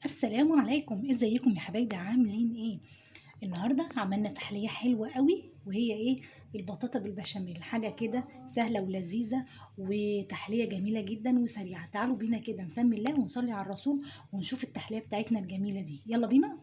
السلام عليكم، ازيكم يا حبايبي؟ عاملين ايه؟ النهارده عملنا تحلية حلوة قوي، وهي ايه؟ البطاطا بالبشاميل. حاجة كده سهلة ولذيذه وتحليه جميلة جدا وسريعة. تعالوا بينا كده نسمي الله ونصلي على الرسول ونشوف التحلية بتاعتنا الجميلة دي. يلا بينا.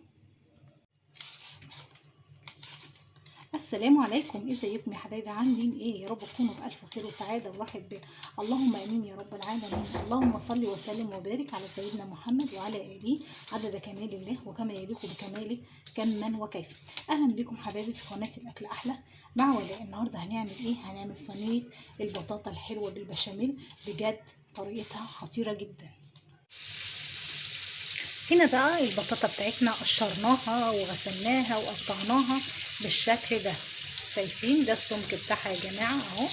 السلام عليكم، ازيكم يا حبايبي؟ عاملين ايه؟ يا رب تكونوا بالف خير وسعادة وراحة بال. اللهم امين يا رب العالمين. اللهم صل وسلم وبارك على سيدنا محمد وعلى اله عدد كمال الله وكما يليق بكماله كما وكيف. اهلا بكم حبايبي في قناة الاكل احلى مع ولاء. النهارده هنعمل ايه؟ هنعمل صينية البطاطا الحلوة بالبشاميل. بجد طريقتها خطيرة جدا. هنا بقى البطاطا بتاعتنا قشرناها وغسلناها وقطعناها بالشكل ده، شايفين ده السمك بتاعها يا جماعة اهو.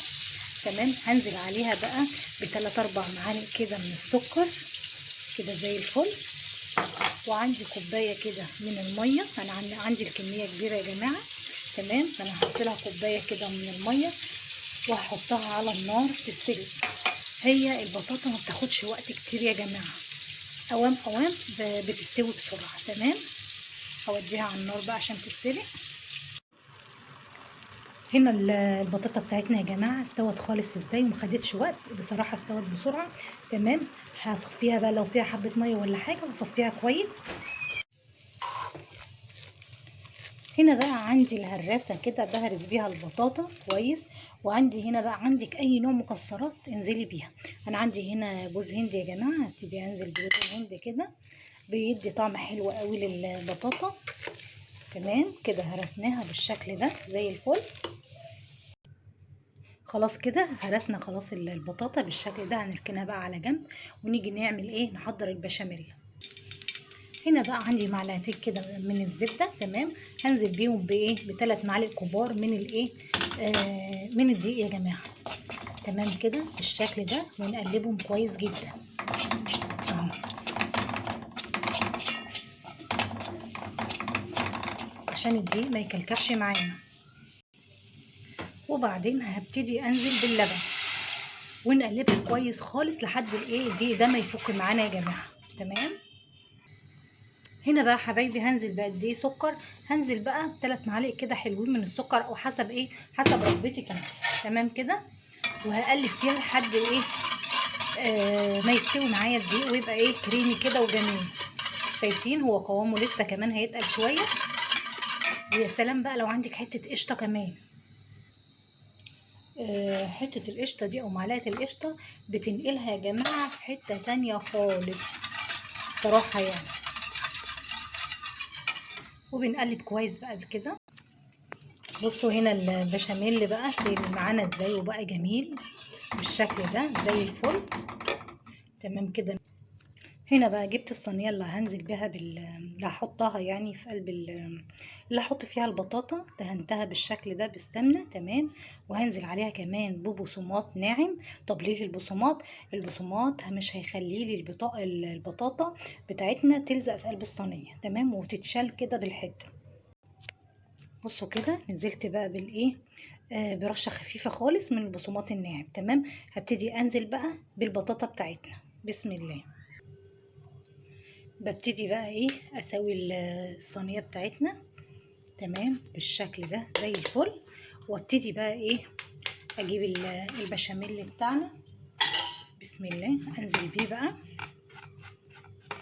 تمام، هنزل عليها بقى بتلات اربع معالق كده من السكر كده زي الفل، وعندي كوباية كده من المية. انا عندي الكمية كبيرة يا جماعة. تمام، فانا هحط لها كوباية كده من المية وهحطها على النار تستوي. هي البطاطا ما بتاخدش وقت كتير يا جماعة، اوام اوام بتستوي بسرعة. تمام، هوديها على النار بقى عشان تستوي. هنا البطاطا بتاعتنا يا جماعة استوت خالص ازاي وما خدتش وقت، بصراحة استوت بسرعة. تمام، هصفيها بقى لو فيها حبه مية ولا حاجة، هصفيها كويس. هنا بقى عندي الهراسه كده بهرس بيها البطاطا كويس. وعندي هنا بقى عندك اي نوع مكسرات انزلي بيها. انا عندي هنا جوز هند يا جماعة، هبتدي انزل بجوز الهند كده، بيدي طعم حلو قوي للبطاطا. تمام كده هرسناها بالشكل ده زي الفل. خلاص كده هرسنا خلاص البطاطا بالشكل ده. هنركنها بقى على جنب ونيجي نعمل ايه؟ نحضر البشاميل. هنا بقى عندي معلقتين كده من الزبدة. تمام، هنزل بيهم بايه؟ بثلاث معالق كبار من الايه؟ من الدقيق يا جماعة. تمام كده بالشكل ده، ونقلبهم كويس جدا اهو عشان الدقيق ما يكلكعش معانا. وبعدين هبتدي انزل باللبن ونقلبها كويس خالص لحد الايه؟ الدقيق ده ما يفك معانا يا جماعة. تمام، هنا بقى حبايبي هنزل بقد ايه سكر؟ هنزل بقى بثلاث معالق كده حلوين من السكر، او حسب ايه؟ حسب رغبتك انت. تمام كده، وهقلب فيها لحد ايه؟ ما يستوي معايا الدقيق ويبقى ايه؟ كريمي كده وجميل. شايفين هو قوامه لسه كمان هيتقل شوية. ويا سلام بقى لو عندك حتة قشطه كمان. حتة القشطه دي او معلقه القشطه بتنقلها يا جماعة في حتة تانية خالص صراحة يعني. وبنقلب كويس بقى كده. بصوا هنا البشاميل بقى معانا ازاي وبقى جميل بالشكل ده زي الفل. تمام كده. هنا بقى جبت الصينية اللي هنزل بيها اللي هحطها يعني في قلب اللي هحط فيها البطاطا، دهنتها بالشكل ده بالسمنه. تمام، وهنزل عليها كمان ببصمات ناعم. طب ليه البصمات؟ البصمات مش هيخلي لي البطاطا بتاعتنا تلزق في قلب الصينية. تمام، وتتشال كده بالحته. بصوا كده نزلت بقى بالايه؟ برشه خفيفة خالص من البصمات الناعم. تمام، هبتدي انزل بقى بالبطاطا بتاعتنا. بسم الله. ببتدي بقى ايه؟ اسوي الصينية بتاعتنا. تمام بالشكل ده زي الفل. وابتدي بقى ايه؟ اجيب البشاميل بتاعنا. بسم الله، انزل بيه بقى.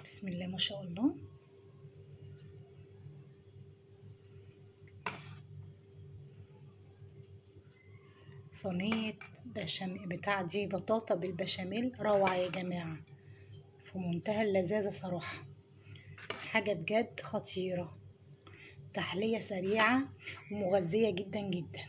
بسم الله ما شاء الله. صينية بشاميل بتاع دي بطاطا بالبشاميل روعه يا جماعة، في منتهى اللذاذه صراحة، حاجة بجد خطيرة، تحلية سريعة ومغذيه جدا جدا.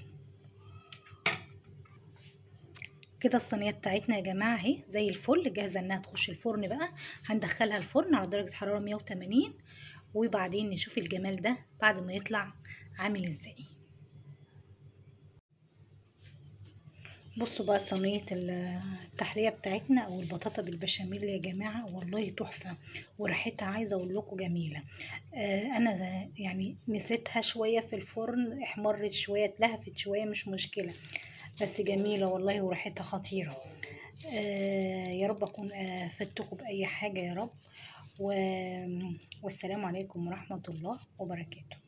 كده الصينية بتاعتنا يا جماعة اهي زي الفل، جاهزة انها تخش الفرن. بقى هندخلها الفرن على درجه حرارة 180، وبعدين نشوف الجمال ده بعد ما يطلع عامل ازاي. بصوا بقى صينية التحلية بتاعتنا او البطاطا بالبشاميل يا جماعة، والله تحفة وريحتها عايزه اقول لكم جميلة. انا يعني نسيتها شوية في الفرن، احمرت شوية، اتلهفت شوية، مش مشكلة، بس جميلة والله وريحتها خطيرة. يا رب اكون فدتكم باي حاجة يا رب. و... والسلام عليكم ورحمة الله وبركاته.